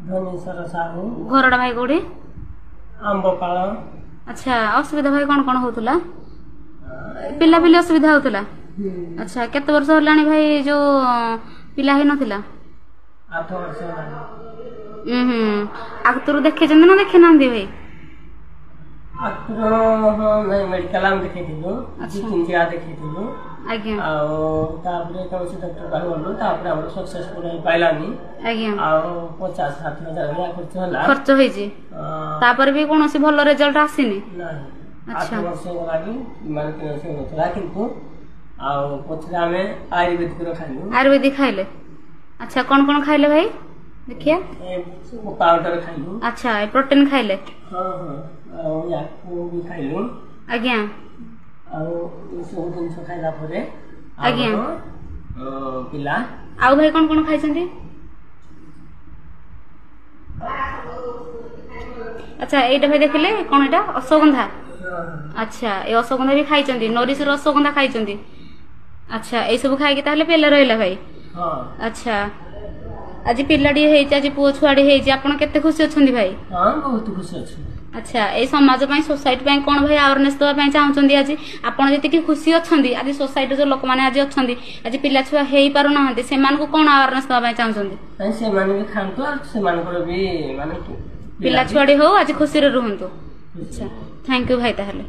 ଧନେଶ୍ୱର ସାହୁ। ଘରଟା ଭାଇ କୋଉଠି? ଆମ୍ବପାଳ। ଆଚ୍ଛା, ଅସୁବିଧା ଭାଇ କଣ କଣ ହଉଥିଲା? ପିଲାପିଲି ଅସୁବିଧା ହଉଥିଲା? ଆଚ୍ଛା, କେତେ ବର୍ଷ ହେଲାଣି ଭାଇ ଯୋଉ ପିଲା ହେଇନଥିଲା? 8 ବର୍ଷ ହେଲାଣି। ହୁଁ, ଆଗରୁ ଦେଖେଇଛନ୍ତି ନା ଦେଖେଇନାହାନ୍ତି ଭାଇ? ଆଗରୁ ହଁ, ନାଇଁ, ମେଡିକାଲ ଆମେ ଦେଖେଇଥିଲୁ, 2-3 ଜାଗା ଦେଖେଇଥିଲୁ। ଆଜ୍ଞା। ଆଉ ତାପରେ କୌଣସି ଡକ୍ଟର ପାଖକୁ ଗଲୁ, ତାପରେ ଆମର ସକ୍ସେସଫୁଲ ହେଇପାରିଲାନି। ଆଜ୍ଞା। ଆଉ 50-60 ହଜାର ଭଳିଆ ଖର୍ଚ୍ଚ ହେଲା। ଖର୍ଚ୍ଚ ହେଇଛି, ତାପରେ ବି କୌଣସି ଭଲ ରେଜଲ୍ଟ ଆସିନି? ନାହିଁ। ଆଚ୍ଛା। 8 ବର୍ଷ ହେଇଗଲାଣି, ମାନେ କୌଣସି ହଉନଥିଲା, କିନ୍ତୁ ଆଉ ପଛରେ ଆମେ ଆୟୁର୍ବେଦିକର ଖାଇଲୁ। ଆୟୁର୍ବେଦିକ ଖାଇଲେ। ଆଚ୍ଛା, କଣ କଣ ଖାଇଲେ ଭାଇ ଦେଖିଆ? ପାଉଡର ଖାଇଲୁ। ଆଚ୍ଛା, ଏ ପ୍ରୋଟିନ ଖାଇଲେ? ହଁ, ଆଉ ୟାକୁ ବି ଖାଇଲୁ। ଆଜ୍ଞା। ଆଉ ଏସବୁ ଜିନିଷ ଖାଇଲା ପରେ ଆଜ୍ଞା। ଆମର ପିଲା। ଆଉ ଭାଇ କଣ କଣ ଖାଇଛନ୍ତି? ଆଚ୍ଛା, ଏଇଟା ଭାଇ ଦେଖିଲେ କଣ ଏଇଟା? ଅଶ୍ୱଗନ୍ଧା। ଆଚ୍ଛା, ଏ ଅଶ୍ୱଗନ୍ଧା ବି ଖାଇଛନ୍ତି, ନରିସର ଅଶ୍ୱଗନ୍ଧା ଖାଇଛନ୍ତି। ଆଚ୍ଛା, ଏଇ ସବୁ ଖାଇକି ତାହେଲେ ପିଲା ରହିଲା ଭାଇ? ହଁ। ଆଚ୍ଛା, ଆଜି ପିଲାଟିଏ ହେଇଛି, ଆଜି ପୁଅ ଛୁଆଟି ହେଇଛି, ଆପଣ କେତେ ଖୁସି ଅଛନ୍ତି ଭାଇ? ହଁ, ବହୁତ ଖୁସି ଅଛି। ଆଚ୍ଛା, ଏଇ ସମାଜ ପାଇଁ, ସୋସାଇଟି ପାଇଁ କଣ ଭାଇ ଆୱାରନେସ୍ ଦେବା ପାଇଁ ଚାହୁଁଛନ୍ତି? ଆଜି ଆପଣ ଯେତିକି ଖୁସି ଅଛନ୍ତି, ଆଜି ସୋସାଇଟିର ଯୋଉ ଲୋକମାନେ ଆଜି ଅଛନ୍ତି, ଆଜି ପିଲା ଛୁଆ ହେଇପାରୁନାହାନ୍ତି, ସେମାନଙ୍କୁ କଣ ଆୱାରନେସ୍ ଦେବା ପାଇଁ ଚାହୁଁଛନ୍ତି? ନାଇଁ, ସେମାନେ ବି ଖାଆନ୍ତୁ ଆଉ ସେମାନଙ୍କର ବି ମାନେ ପିଲା ଛୁଆଟି ହଉ, ଆଜି ଖୁସିରେ ରୁହନ୍ତୁ। ଆଚ୍ଛା, thank you ଭାଇ ତାହେଲେ।